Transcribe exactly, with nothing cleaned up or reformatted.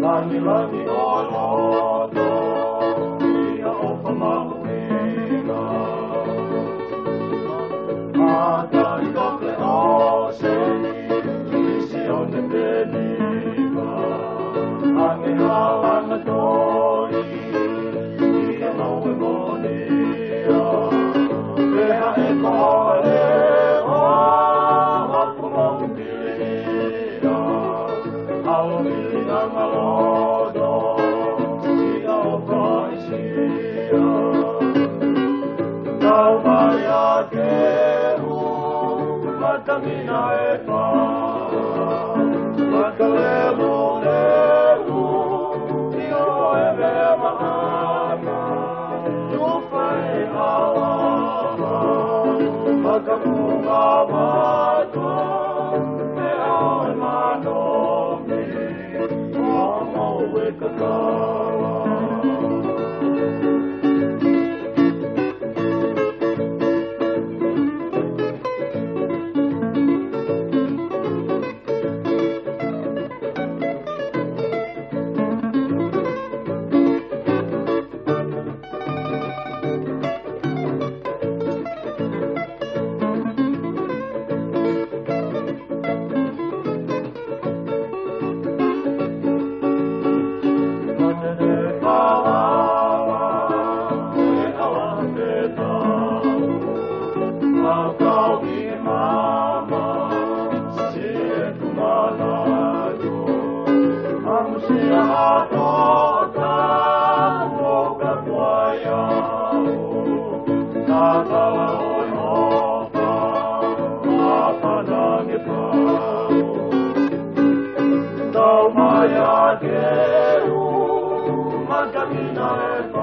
Langilangi ʻo e loto, ʻi he ʻofa mahuʻinga. Mātai koke ʻo seni, ʻi Sione peniva. Ange halanga toi, ʻi he mau e moʻoni ia. Pea ʻe kole ʻo hapu mau pili ia. Tau mai ʻa e keu, makamina e